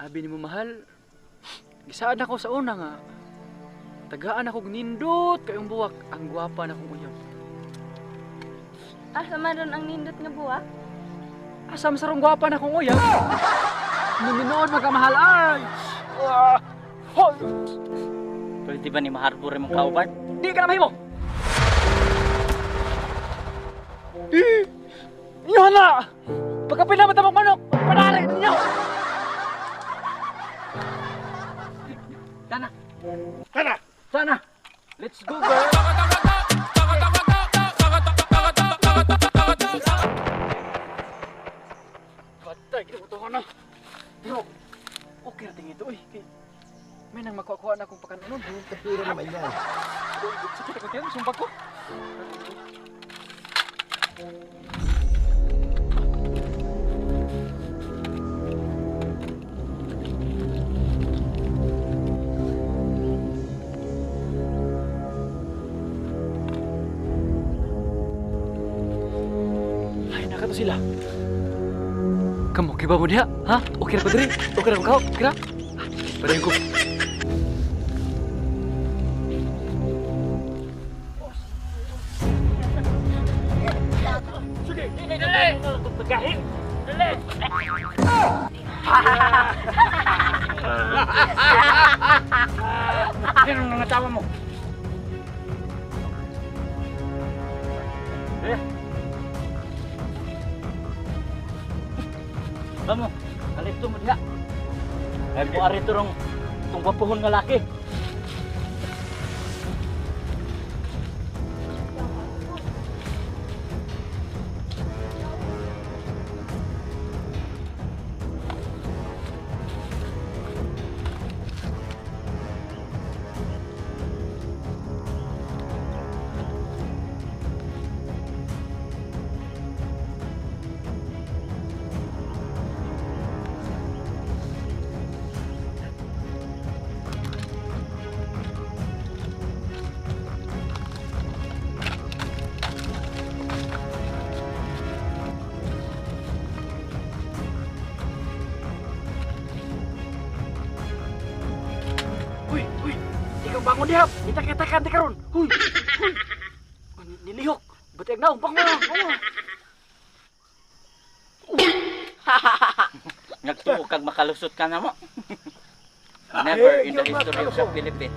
Abi ni mo, mahal. Gisaad ako sa una nga. Tagaan ako nindot kayong buwak. Ang gwapa na kong uyab. Asa man ron ang nindot nga buwak? Asa man sarong gwapa na kong uyab? Niminoon magkamahal ay. Ah! Hoy! Pwede ba ni maharbor imong kauban? Di ka na mahimo. Di! Inyo na! Pagka pinamata mong manok, panari ninyo! Tana! Tara! Tana! Let's go, girl! Patay, kinukutuhan na. Pero, okay na tingin ito, eh. Kay, may nang makuha-kuha na akong pakanon. Kapira naman yan. Sakit ako tiyan, sumbag ko. Ay, nakato sila. Kamu, okay ba mo diha? Ha? Okay ra ko diri? Okay ra ko kao? Okay ra? Padayon ko. Pagahin. Dali. Sino ang asawa mo? Eh. Vamos, alito mo diha. Ay mo ari turong tong gwapuhon nga laki. Uy, uy, ikaw bangon diha. Kita-kita di karon. Uy, uy. Nilihok. Buti ang naong bangon. Bangon. Nagtuo kag makalusot ka na mo. Never in the history of the Philippines.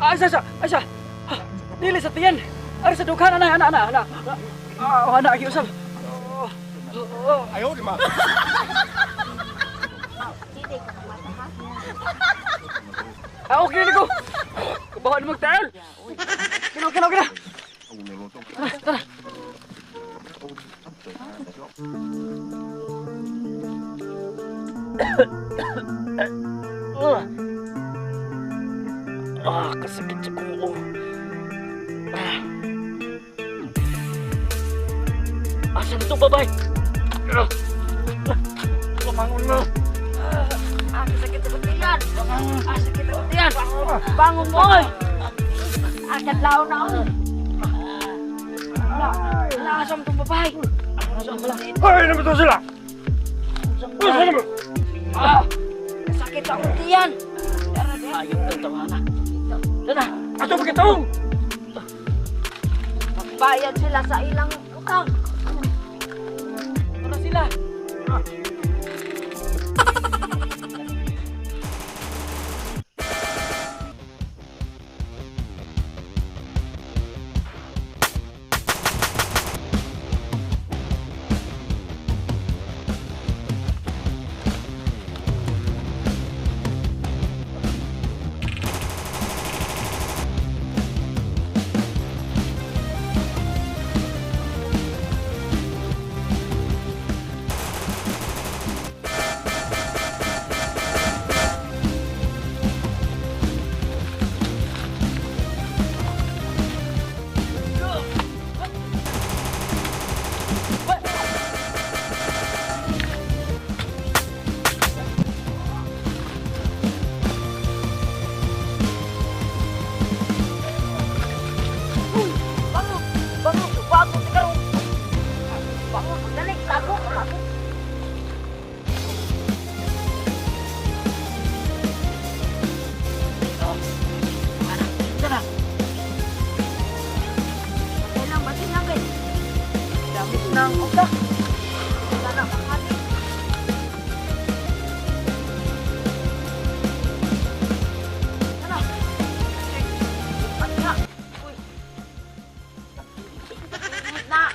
Ah, asa, asa, asa. Ah, dili sa tiyan. Ari sa dughan ana, ana, ana, ana. Ah, oh, ana gi usab. Oh, oh, oh. Ayaw, di ma. Dili ka kumata ha? Ah, okay na ko. Kabahan mo magtaal. Kina, kina, kina. Tara, tara. Ah, ah, kasakit sa kuko. Ah. Asa na itong babae? Ah. Lumangon na. Ah, sakit sa tiyan. Ah, sakit sa tiyan. Bangon mo. Oy! Ah, kadlaw na ako. Wala, wala asam tong babae. Asa pala? Ay, naman to sila! Ay, naman! Ah! Sakit sa tiyan. Tara, di. Ayop ng tawana. Tara! Ato pagkatong! Magbayad sila sa ilang utang. Tara sila! Kanang usa. Wala na makali. Ano? Ano? Uy. Na.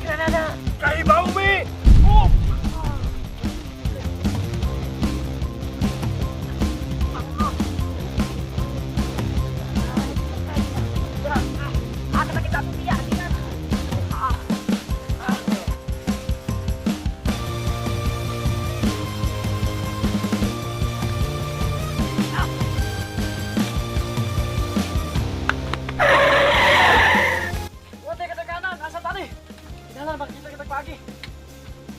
Granada. Kaibaw mi! Oh! Ata na kita piya diyan. Wala ka kanan, asa tani? Kinahanglan makita kita pagi.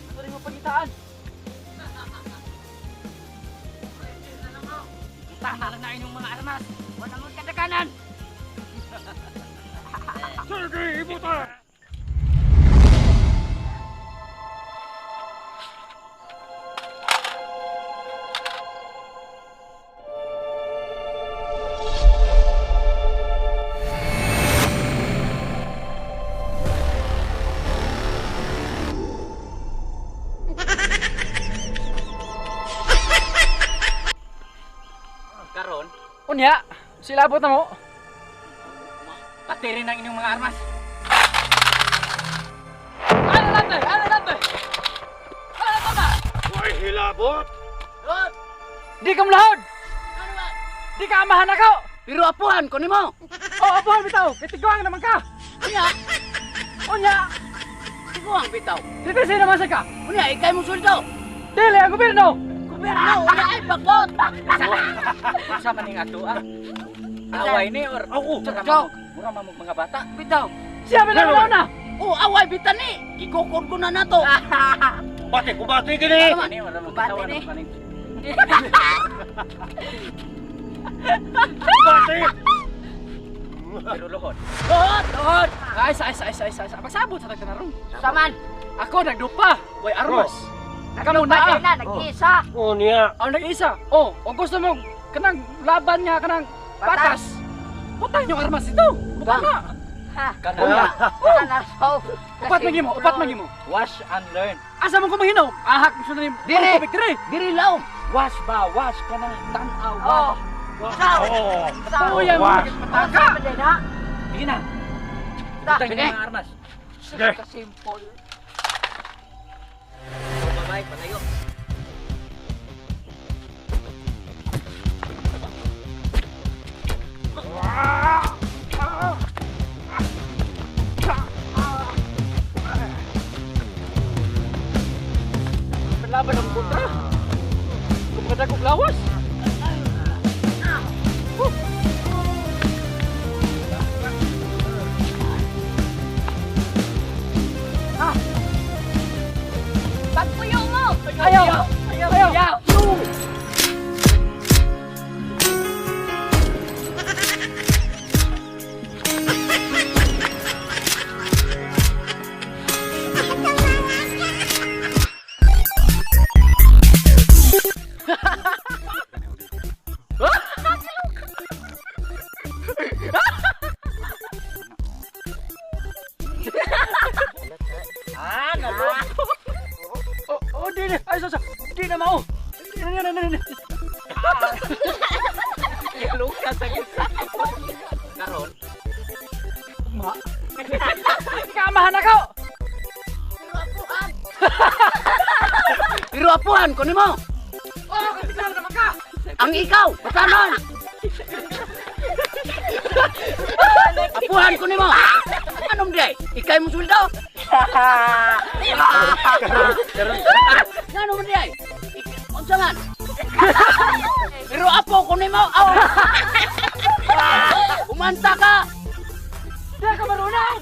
Ato rin mo pagitaan. Tama lang na inyong mga armas. Wala mo kadakanan. Sige, ibuta! Karon, Unya, silabot na mo. pati rin ang inyong mga armas. Ano natin? Ano natin? Ano na? Uy, hilabot! Di ka mulahod! Di ka amahan ako! Pero apuhan ko nimo. Oh, apuhan bitaw! Kitiguang naman ka! Unya, Unya! tiguang bitaw. Dito naman sa ka! Unya, ikay mo sweldo. Dili ang gobyerno! Gobyerno, unya ay bagot. Sa maning ato ah. Away ni or Ako. Mura mura man mo mga bata. Bitaw. Siya ba na na? Oh, away bitan ni. Gikukod ko na nato. Kubate, kubate gini! Ani wala mo Kubate ni. Kubate! Pero lohod. Tuhod, tuhod. Ay, sa, ay, sa, ay, sa, ay, sa, sa. Pagsabot sa tagtanarong. Saman. Ako nagdupa, way armas. Nakaw na. Patay na nag-isa. Oh, niya! Ako nag-isa. Oh, kung gusto mo kanang laban nga kanang patas. Putang yung armas ito. Putang na. Ha. Kana. Kana so. Upat man gimo, upat man gimo. Wash and learn. Asa man ko mahinaw? Ahak mo na ni Dili. Tubig diri. Diri laom. Wash ba, wash kanang tan-aw. Oh. Wash. Saw. Oh! Saw. Kuya mo Wash. pataka. Pataka. Na. Sige na. Ta. Putang inyong mga armas. Sige. Kasimple. Babay, palayo. Laban ang kontra. Kumakadag og lawas. Pagpuyo mo. Ayaw. Ayaw. Ayaw. Ah, nalo. Oh, oh, di na. Ay, sa, sa. Di na mao. Di na, na, na, na. Luka sa gitna. Karon, Ma. Kaamahan ako. pero apuhan ko nimo. Oh, katignan naman ka. Ang ikaw, batanon. Apuhan ko nimo. Anong day? Ikay mo sweldo. Ngano man day? Unsa man? Pero apo ko nimo. Aw. Umanta ka. Di ka marunong.